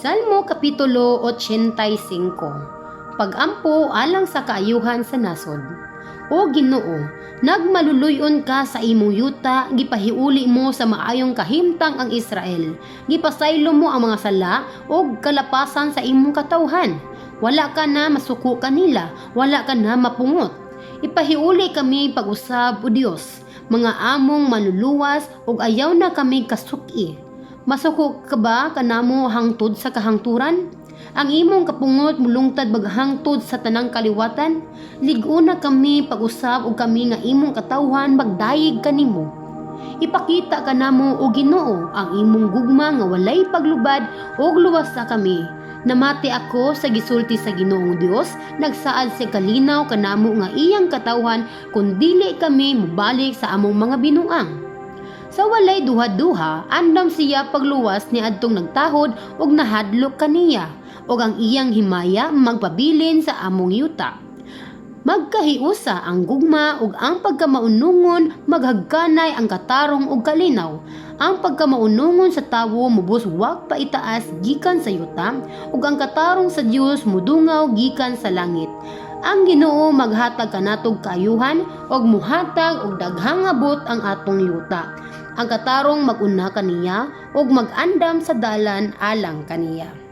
Salmo Kapitulo 85. Pag-ampo alang sa kaayuhan sa nasod. O Ginoo, nagmaluluy-on ka sa imong yuta, gipahiuli mo sa maayong kahimtang ang Israel. Gipasaylo mo ang mga sala ug kalapasan sa imong katawhan. Wala ka na masuko kanila, wala ka na mapungot. Ipahiuli kami pag-usab, O Dios, mga among manluluwas, ug ayaw na kami kasuki. Masuko ka ba kanamo hangtod sa kahangturan? Ang imong kapungot mulungtad bag hangtod sa tanang kaliwatan? Lig-ona kami pag-usab ug kami nga imong katawhan magdayeg kanimo. Ipakita kanamo, o Ginoo, ang imong gugma nga walay paglubad ug luwasa kami. Namati ako sa gisulti sa Ginoong Dios, nagsaad siya kalinaw kanamo nga iyang katawhan kung dili kami mobalik sa among mga binuang. Sa walay duha-duha, andam siya pagluwas ni adtong nagtahod ug nahadlok kaniya, ug ang iyang himaya magpabilin sa among yuta. Magkahiusa ang gugma ug ang pagkamaunungon, maghagkanay ang katarong ug kalinaw. Ang pagkamaunungon sa tawo mobuswak paitaas gikan sa yuta, ug ang katarong sa Dios mudungaw gikan sa langit. Ang Ginoo maghatag kanatog kaayuhan ug muhatag og daghang abot ang atong yuta. Ang katarong mag-una kaniya ug mag-andam sa dalan alang kaniya.